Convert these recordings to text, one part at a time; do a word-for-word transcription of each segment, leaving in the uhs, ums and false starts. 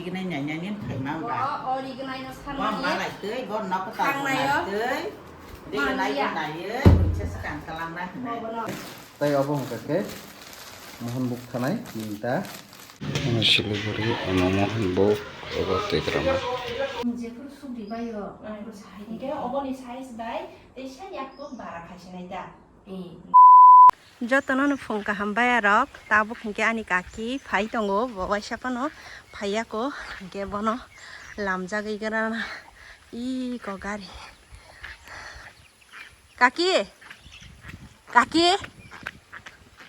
Rignai nai nai nin phaima ba. Bo o rignai no sanmani. Bo malai tei, bo nok ta Thangnai o. Tei. Rignai bo naiye, buinsa swkang kalang nai hinai. Bo bono. Tai obo hwnkha khe Mohan buk thanai ninta. Ano Siliguri, ano Mohan buk, obo Tegrama. Jephuru sugri baio, aphuru sahai. Hingke oboni size bai, tei sani yaktuk bara khaisinai da. Jotono no phung kaham bayarok, tabuk hinkhe ani kaki phai tongo, bo waisa phano phaiya ko, hinkhe bono lamjagwi gana iko gari. Kaki, kaki,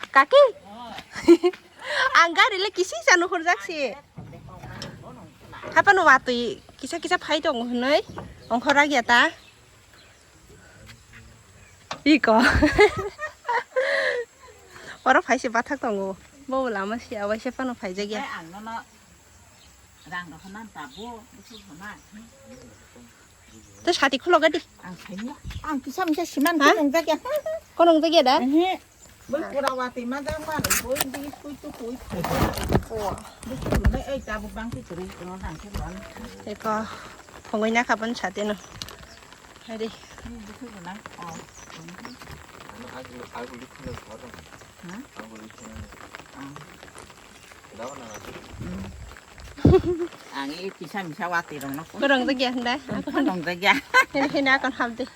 kaki. Ang gari le kisi sa nuhurjak si. Haphano watwi kisa kisa phai tongo hinwi ongkhorjak ya ta. Iko. Oro phaise bathak tongo. Bo lama sia waisa phano phaijak ya. Ang nono rang rok hwnna tabo, busu hwnna. To sati khulo gadi. Ang saimya. Ang kisa misa siman. Ha? Konong jagya. Konong jagya da? Ehe. Bai pura wati ma jang ma, bai di kui tu kui. Oh. Busu hwnna ei tabo bang ki turu kono rang ke ban. Eko. Phongoi na khabon sati no. Hari. Ni busu hwnna. Oh. Anu aku aku lihat ni orang. Ha? Aku lihat ni. Ah. Ang i kisa misa wati rong no. Korong jagya hwnda? Korong jagya. Hini hini akon habdi.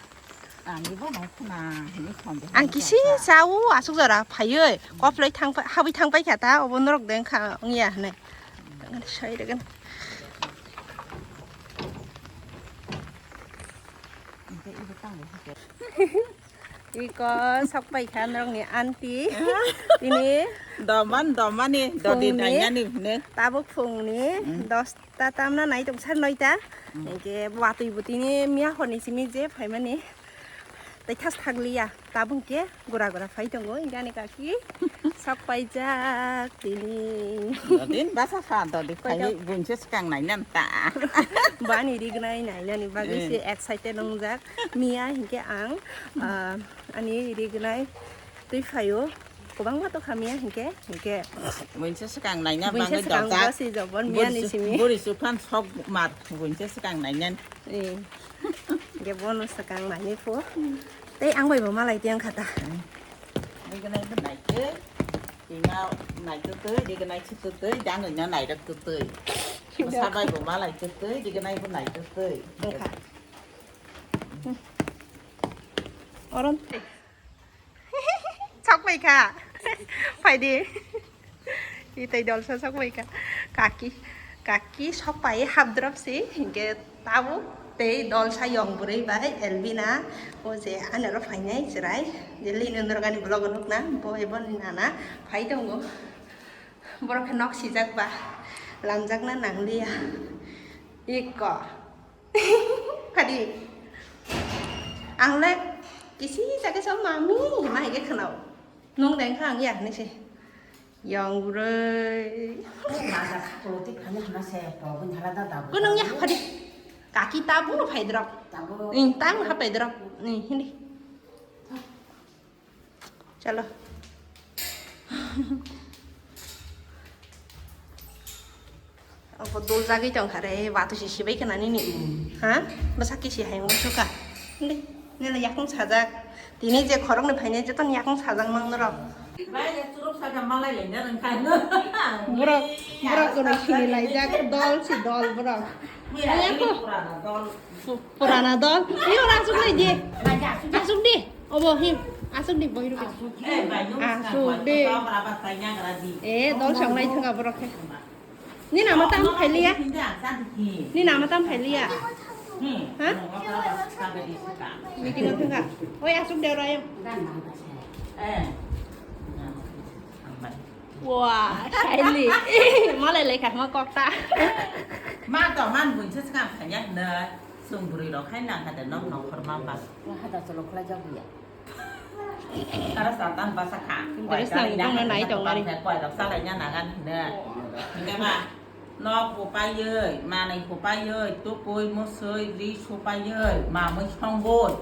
Ang i bono khuna hini khonde. Ang kisi sao asuk jora phaioi. Koplai thang habwi thang pai kha ta obo norok deng kha ongya hwnwi. Sai regen. Iko sok pai kha norokni aunty. Tini doman, domani, dodi phungni, dainani hwnwi. Tabuk phungni mm, dosta tamna nai tong sar noita. Mm. Hinkhe watwi butini miya horni simi je phaimani. Tai thas thakliya. Tabuk khe gura gura phai tongo, hinkhe ani kaki. Sok paijak tini. Dodin basa kha, dodi phai buinse swkang nainani ta. Bani rignai nainani bagwi se excited wngjak. Miya hinkhe ang, ah, ani rignai twi phaio. Kwbangma tokha miya hinkhe, hinkhe buinse swkang naina bagwi dojak. Buinse swkang bo si jobon miya ni simi. Buri sukhan sok mar buinse swkang nainani. Eh. Ge bono swkang naini pho. Tei ang bai bo malai tiang khata. Rignai bo naitwi. Tinga naitwi twi, rignai chitwi twi, dangwi no nairok twi twi. Sabai bo malai twi twi, rignai bo naitwi twi. Wngkha. Oron. Sok pai kha. Phai di. Itai dolsa sok pai kha. Kaki, kaki sok pai hap drop si. Hinkhe tabuk tei dolsa yong bwrwi bai Elvina. O je anaro phainai chwrai. Je lini norok ani vlog o nukna. Bo ebo ni nana phai tongo. Borok khe nok sijak ba. Lamjakna nangliya. Iko. Phadi. Ang le kisi jagwi sao mami hima hai khe khwnao. Nwng deng kha ang ya hinwi se. Yong bwrwi. Ko nwng ya phadi. Kaki ta buno phai drop. Ing ta buno ha phai drop. Ni hindi. Chalo. Obo dol jagwi tong kha re, watu si sibai khna nini. Hmm. Ha? Bwsa kisi hai wng suka. Nini, nini yakung sajak. Tini je khoroknwi phainai jotono yakung sajak mang norok. Bai, ya, churuk saka malai laina rwngkha. Borok, borok kono sini laijak, dol si dol borok. Pu-, purana dol. Iyo, asuk lai di. Asuk di. Obo, hi, asuk di, bohi rupi. Eh, bai, nung asuk di. Eh, dol sang lai thanga borok khe. Ni nama tam phailiya? Ni nama tam phailiya? Hmm. Ha? Meeting o thangkha. Oi, asuk de oro ayang. Wah, Shaili. Malai lai kha ma kok ta. Ma to man bun se skang khanya na. Sung bwrwi rok hai nang kha de nok nokhor ma ba. Hada cholo khlai jak ya. Tara satan basa kha. Tara sangwi tongna nai tong nari. Koi rok salai nya nagan hine. Hingke ba nok bupaioi, manai bupaioi, tukui musui, ri supaioi, mamui songoi.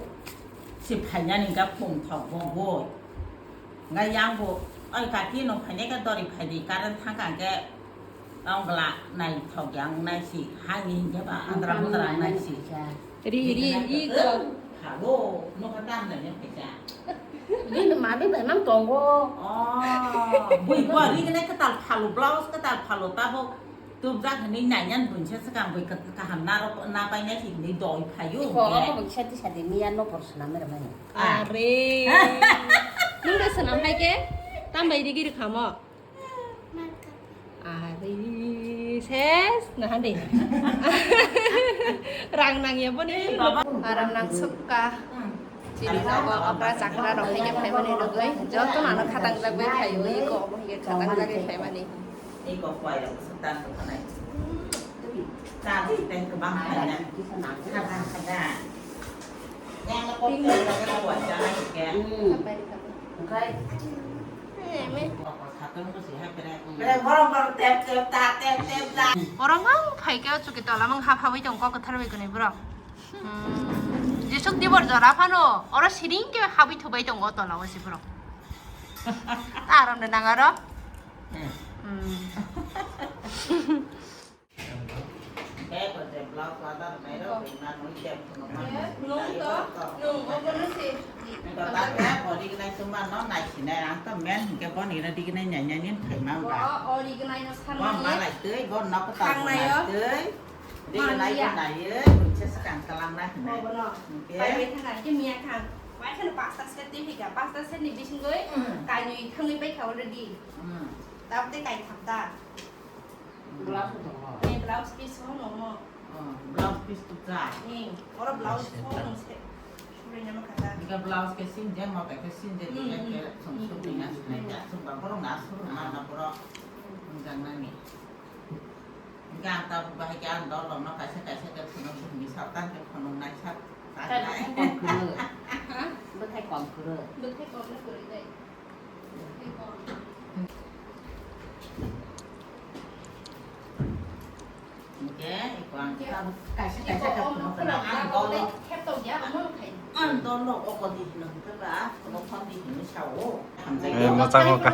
Si phainani ga phung thok bogoi. Nga yang bo, oi kaki no phainai ga dori phaidi, current thangka hingke Tong bla nai thok yang nai si, hai ni hingke ba andra mudra nai si. Ri, ri, ri, ko. Habo, no ka tam da ne pesa. Ri mami bai mang tongo. Oh, bui ko ri ne ka tal phalo, blouse ka tal phalo, tabo. Tubjak hinwi naiyan bunse swkang bui kaham narok napaina hinwi doi phaio. Iko omo bui sadi sadi miya no por swnam rwmani. Are. Nung da swnam hai ke? Tam bai rigi rwkhamo. Are ses na hande. Rang nang ya boni. Aram nang sukka. Chini nogo okra chakra rok hai ke phaimani rwgwi. Joto nano khatang jagwi phaio. Iko omo hai ke khatang jagwi phaimani. Iko kwai rok swk dan rok khanai. Chal tei kwbang khaina. Khada khada. Yang lepo tei kwbang kwai chana hike. Okai. Satung ko si hai pere. Pere borok borok tep tep ta tep tep ta. Borok mang phaikhe chuki tola mang hap hawi tong kok kwthar bai kwnwi borok. Hmm, jesuk dibor jora phano oro siring ke habwi thubai tongo tola o si borok. Aram de nang aro. Hmm. Hmm. Bag o je blouse order nai ro, bini ma nui je phunuk ma nui nai to, to. Nung obo no se. Nung to ta ke ori gnai tuma no nai sinai, ang to men hingke bo ni ro di gnai nai nai nin thai ma ba. O ori gnai no san. Bo ma nai tei, bo no ko ta nai tei. Di gnai bo nai ye, kun se skang kalang na hinai. Bo no. Hingke. Pai bai thang ai ke miya thang. Pai khano pasta set di hika, pasta set ni bising goi, hmm, kai nui thangwi pai kha already. Hmm. Tap te kai tham ta. Blouse tongo. Ni blouse piece ho nomo. Oh, blouse piece to cha. Ni, oro blouse ho nung se. Suri nama kata. Ika blouse ke sin je, mo ke sin je, hmm, dia ke sum sum ni na sinai ja. Sum ba borok na sum ma na borok. Jang na ni. Ika ang ta bahai ke ang dol no kaisa kaisa ke phunuk ni sa tan ke phunuk nai sa. Bwthai kom kwrwi. Ha? Bwthai kom kwrwi. Bwthai kom no kwrwi dai. Hingke, iko ang kaisa kaisa khe phunuk khna, ang dolo, ang dolo oko di hino hingke ba, phunuk phone di hino sao. Eh, mwchang kha.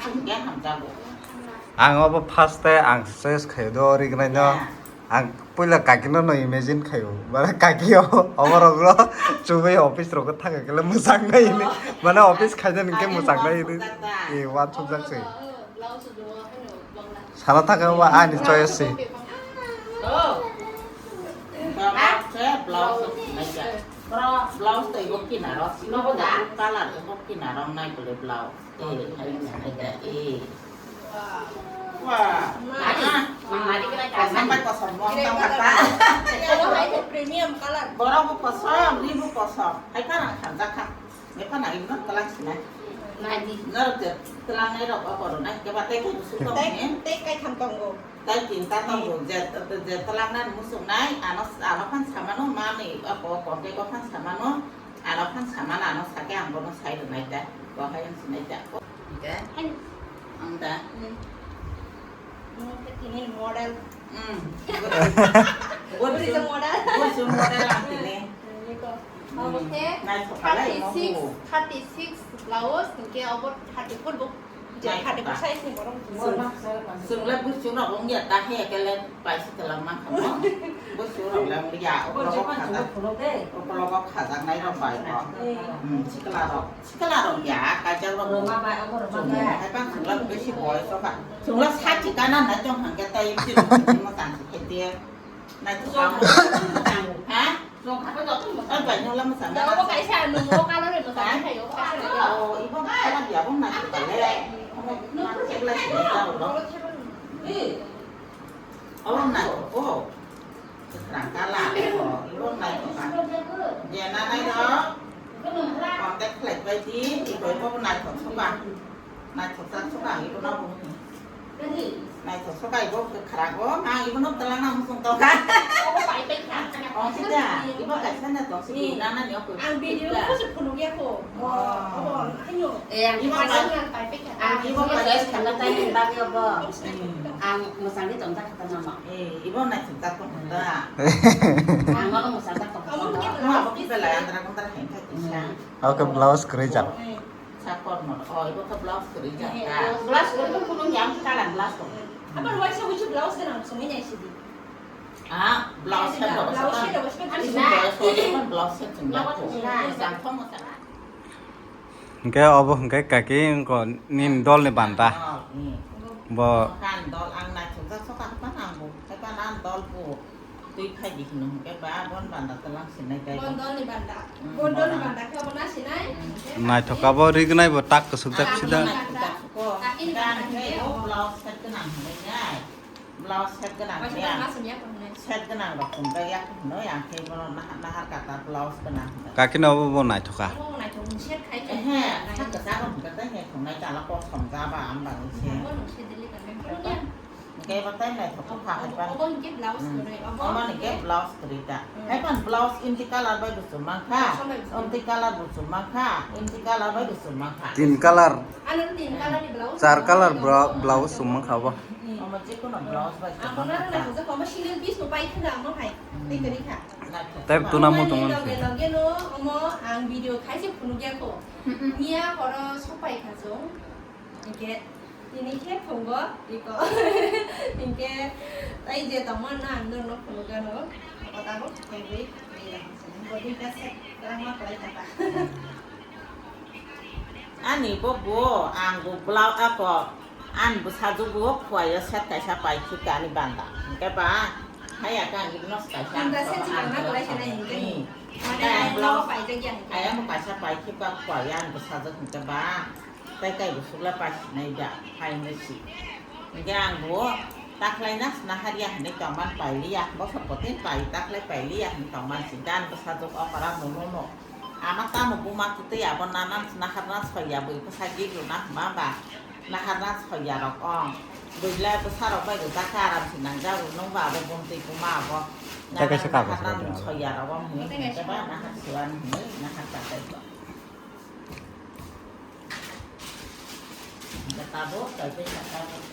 Hingke hamjago. Ang obo first time ang choice khaio do, ori gnai no. Ya. Ang puila kaki no, no imagine khaio. Mane kaki o, oborok no chubui office rok thang khe mwchang nai ni. Mane office khaina hingke mwchang nai ni. E, uansukjak se. Sana thang khe ani choice se. Blouse tei bo kinaro, color bo kinaro nai bole blouse. Eh, hai na, hai da, eh. Wah. Mari, mari kena kasih. Sampai kosong, buang tambah, Kak. Kalau hai itu premium color. Borok bo kosom, ni bo kosom. Hai pa nang khamjak kha. Hai pa nang ibno telang sinai. Nadi. Nor je telang nai rok bo koron nai. Keba tei kai busuk tong ni. Tei kai tham tongo. Tei tinta tongo. Je, je telang nai musuk nai. Ano, ano phan samano mani. Ako, ako, tei ko phan samano. Ano phan samano, ano sake ang bono sai rwnai ta. Bo hai ang sinai ta. Hingke? Hai. Ang da. Hmm. Mo khe tini model. Hmm. Buri se model. Buri se model ang tini. Hmm, iko. Hmm. Abo khe naithok khalai thirty six, mo bu. Thirty six blouse, hingke abo thirty four bo. Je naithok thirty four kha. Size ni borok. Chwng, chwng le bwswk rok wng ya ta he kele paisa twlang man kha mo. Bwswk rok le wng ya, okologo khajak. Okologo khajaknai rok bai bo. Hmm, sikla rok. Sikla rok ya, kajak rok. Roma bai, obo roma bai. Hai bang chwngla besi boyos rok ba. Chwngla sachi kana na chong hangke tai chwng chwng mo tang si khe de. Na chwng mo tang. Ha? Chwng kha to chwng mo tang. Bai no la mo tang. Obo kaisa nung o color no tang hai o. O, ibo color ya bo na chwng le. Omo na chwng le si ta ro. Eh. Obo na ko. Kwkhrang colour, oh, ibo naithok kha. Jena nairok, contact khlai pai di, ibo ibo naithok soka. Naithok jak soka, ibo no bo. Naithok soka, ibo kwkhrang, oh, ang ibo no twlang na muchung tong kha. Oh, sida, ibo kaisa na tong si, na na ni okoi. Ang video ko se phunuk ya ko. Oh. Oh, ayo. Eh, ang ibo kaisa na pai pe kha. Ang ibo choice khamna tai ni bagwi obo. Hmm. Ang mwchangwi tong jak kha tamo. Eh, ibo naithok jak tong kha ta. Ang obo mwchang jak tong kha. Omo khe blouse piece. Oke, blouse kwrwi jak. Sakor no. Oh, ibo khe blouse kwrwi jak ta. Blouse kwrwi khe kunu yang color blouse tong. Abar waisa wuisu blouse ganang songwi nai sidi. Ah, blouse set rok blouse set rok songwi nai. Blouse set rok songwi nai. Blouse set rok songwi nai. Hingke obo hingke kaki wngkha nini dolni banda. Bo. Kan dol ang naithokjak sokha hwnba nangbo. Haiba nan dol bo twi phaidi hino hingke ba bon banda twlang sinai kaibo. Bon dolni banda. Bon dolni banda khe obo na sinai. Naithok abo rignai bo tak kwswk jak sida. Naithok jak suko. Gan khe bo blouse set gwnang hinwi nai. Blouse set gwnang ya. Set gwnang rok chumjak ya hinwi ang khe bono nahar kata blouse gwnang hinwi. Kaki no bo bo naithoka. Bo naithok set khai. Ehe, sak kwchak rok hwnkhe tei naithok nai chala kosom jaba ang bangwi se. Bo no se deli kan. Hwnkhe bo tei naithok kha hai pan. Obo hwnkhe blouse kwrwi. Obo hwnkhe blouse kwrwi ta. Hai pan blouse imti colour bai bo chum mankha. Imti colour bo chum mankha. Imti colour bai bo chum mankha. Tin colour. Ano tin colour ni blouse. Char colour bra-, blouse chum mankha bo. Omo jekunu blouse bai. Ang kono rwna hojak omo single piece no pai khwna omo hai. Tei kwrwi kha. Tei tuna mo tongo. Loge loge no omo ang video khai se phunuk ya kho. Nia horo sok pai kha chwng. Hingke tini khe phungo iko. Hingke tei je tongma no ang norno phunuk gano. Kota bo kegwi. Body ka set rama kwlai kha ta. Ani bo bo ang bo blouse ako. Ani bwsajwk bo khuaio set kaisa pai khibka ani banda. Hingke ba haya khe ang ibino kaisa ang set si ang kangna kwlai khe nai hingke. Hmm. Mane ang blouse pai jak ya hingke. Ayang bo kaisa pai khibka khuaio ani bwsajwk hingke ba. Tei kai bo sukla pai sinai da hai hingke si. Hingke ang bo taklai na sina har ya hinui tongman pai liya. Bosor kotin pai taklai pai liya hinui tongman si. Dan bwsajwk okra nono no. Ama tamo buma kwtwi abo nanan naharna soya bui bwsa gigru na hwnba ba naharna soya rok ong. Buila bwsa rok bai rwjak khe aram se nang jago nung ba abo bumtwi buma abo. Tei kaisa nanan kago naharna soya rok ong hwnwi hwnkhe ba nahar suan hwnwi nahar ta tei bo. Hwnkhe tabuk tei tei tabuk.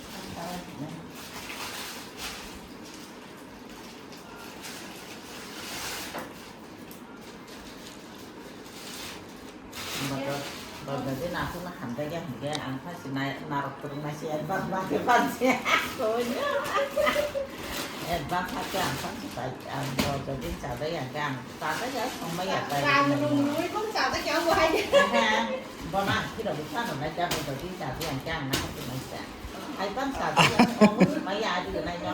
Bada, bada de na khuna hamjak ya hingke ang pha si nai narok turung nai si advance ba ke ban si. Advance ha ke ang pha si pai ang bada de chajak ya hingke ang chajak ya songma ya pai. Rang nung nung kung chajak ya bo hai. Bona kira bisa no nai ja bada de chajak ya hingke ang na khuna si. Hai ban chajak ya songma ya adi nai no.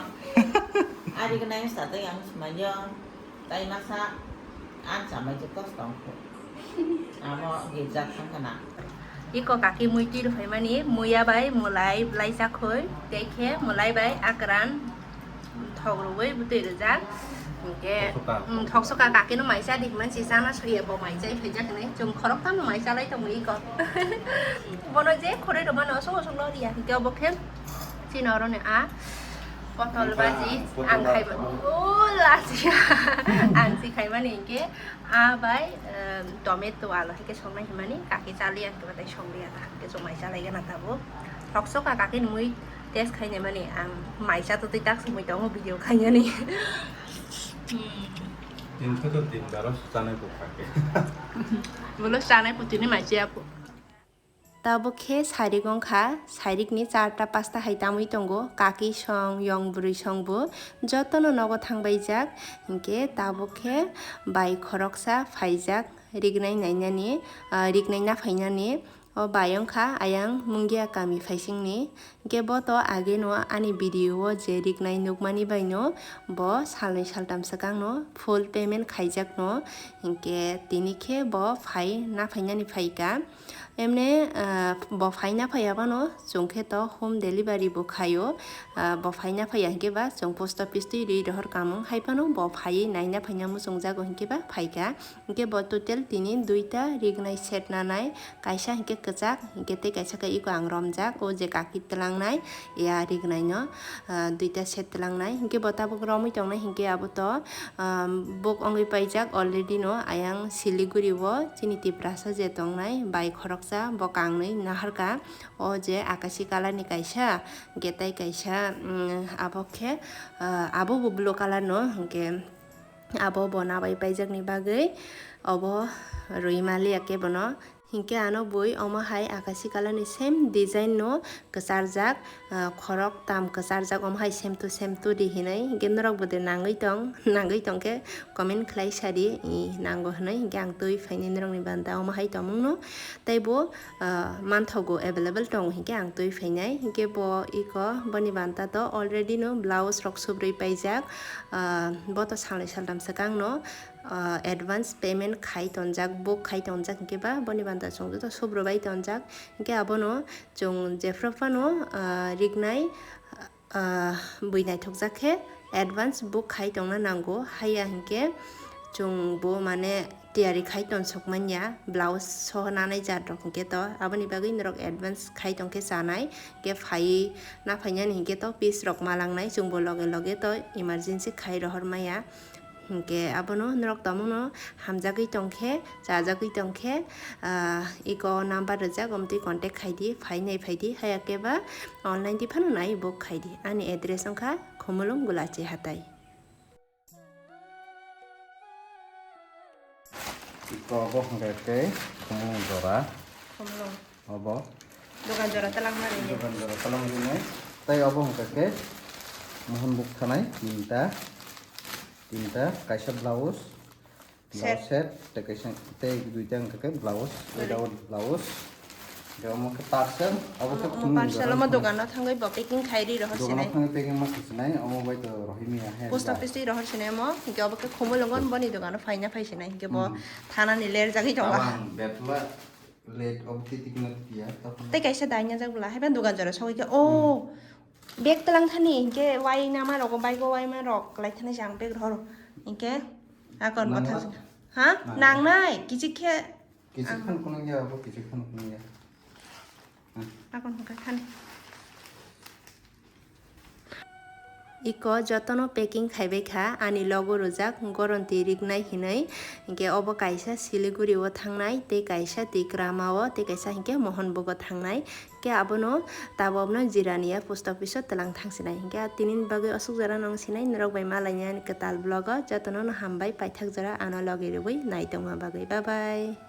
Adi nai chajak ya songma ya. Tai masa ang chamai je kos tong kho. Amo girja thang kana. Iko kaki mui twi rw phaimani, muya bai mwlai bwlai chakhoi, tei khe mwlai bai akran thok rwui bwtwi rwjak. Hingke, thoksoka. Mm, thoksoka kaki no mai cha di hwnmani si chana soya bo mai chai phaijak hinui. Chwng khoroktham no mai chalai tongo iko. Bono je khoroi rwmano osong osong lo riya. Hingke obo khe chini oro ni a potol baji ang khai mano. O lachiya. Ang si khai mani hingke a bai, em, tomato alu hai khe songnai hwnmani kaki chaliya hwnkhe batai songliya ta hwnkhe chwng mai chalai gana tabuk. Thoksoka kaki ni mui test khainai mani ang mai cha twtwi tak swngwi tongo video khainani. Hmm. Tin khe to tin baro chanai bo kha khe. Bolo chanai putini mai cha phu. Tabuk khe sairik wngkha, sairikni charta pasta hai tamwi tongo, kaki song, yong bwrwi song bo jotono nogo thangbaijak, hinkhe tabuk khe bai khoroksa phaijak rignai nainani, ah, rignai naphainani. O bai wngkha ayang Mungia kami phaisingni, hinkhe bo to ageno ani video o je rignai nukmani baino bo salnwi saltam swkangno full payment khaijakno, hinkhe tini khe bo phai naphainani phaikha. Emne, ah, bo phaina phaiya phano chwng khe to home delivery bo khaio. Ah, bo phaina phaiya hinkhe ba chwng post office twi rwi rohor kamung hai phano bo phaiwi naina phaina muchungjago hinkhe ba phaikha. Hinkhe bo total tini duita rignai set nanai, kaisa hinkhe kwchak, hinkhe tei kaisa khe eko ang romjak, o je kaki twlangnai ya rignai no, ah, duita set twlangnai. Hinkhe bo tabuk romwi tongnai hinkhe abo to, ah, book wngwi paijak already no ayang Siliguri o chini Tiprasa je tongnai bai khoroksa bo kangnwi naharkha, o je akashi colour ni kaisa, hinkhe tei kaisa, mm, abo khe, ah, abo bo blue colour no, hinkhe abo bo nabai paijakni bagwi obo rwi maliya khe bono. Hinkhe ano bui omo hai akashi colour ni same design no kwcharjak, ah, khorok tam kwcharjak, omo hai same to same to di hinwi. Hinkhe norok bo de nangwi tong, nangwi tongkhe comment khlai sadi, i nango hinwi. Hinkhe ang twi phainai norokni banta omo hai tongmung no. Tei bo, ah, manthogo, available tongo hinkhe ang twi phainai. Hinkhe bo iko boni banta to already no blouse rok subrwi paijak, ah, bo to salnwi saltam swkang no, ah, advance payment khai tonjak, book khai tonjak, hinkhe ba boni banta chwng joto subro bai tonjak. Hinkhe abono chwng jephru phano, ah, rignai, ah, bui naithokjak khe advance book khai tongna nango, haya hinkhe chwng bo mane tiyari khai tonsok manya, blouse soho nanai jat rok hinkhe to, aboni bagwi norok advance khai tongkhe chanai, hinkhe phaiwi naphainani hinkhe to piece rok malangnai, chwngbo loge loge to emergency khai rohor maya. Hinkhe abono norok tongmungno hamjagwi tongkhe, chajagwi tongkhe, ah, iko number rijak, omtwi contact khaidi, phainai phaidi, haya khe ba online di phano nai book khaidi. Ani address wngkha Khumulwng Gulachi Hatai. Iko obo hwnkhe tei Khumulwng jora. Khumulwng. Obo. Dogan jora talang mari. Dogan jora talang rinai. Tei obo hwnkhe khe mohon buk thanai tinta. Tinta, kaisa blouse. Set. Blouse set, tei kaisa, tei duita hwnkhe khe blouse, without blouse. Tei omo khe parcel, obo khe Oh, oh, khumulwng parcel jora omo thangwi. Dogano thangwi bo packing khai ri rohor Dogano sinai. Thangwi packing ma khe sinai, omo bai to rohimya hai Post ba. Office twi rohor sinai omo, hinkhe obo khe Khumulwngon boni dogano phaina phai sinai, hinkhe bo Hmm. Thanani ler jagwi tongo. Tabang betla Late obo twi tikna tiya, tei kaisa daina jak bwla, haiba dogan jora sogwi khe, oh, bag tlang thani, hinkhe wai nama rogo, bike o wai ma rok lai thani se ang bag rohor, hinkhe akon Nangla? Bwthang se, ha? Nangla? Nangnai, kichik khe. Kichik ang khan kunung ya, obo kichik khan kunung ya. Hmm. Akon hwnkha thani. Iko jotono packing khaibai kha, ani logo rwjak goronti rignai hinwi. Hinkhe obo kaisa Siliguri o thangnai, tei kaisa Tikrama o, tei kaisa hinkhe Mohonbug o thangnai. Khe abono tabokno Jirania post office o twlang thangsinai. Hinkhe a tinini bagwi aswk jora nang sinai, norok bai malaini ani kwtal vlog o. Jotono no hambai, paithak jora ano logi rwgwi naitongma bagwi. Bye bye.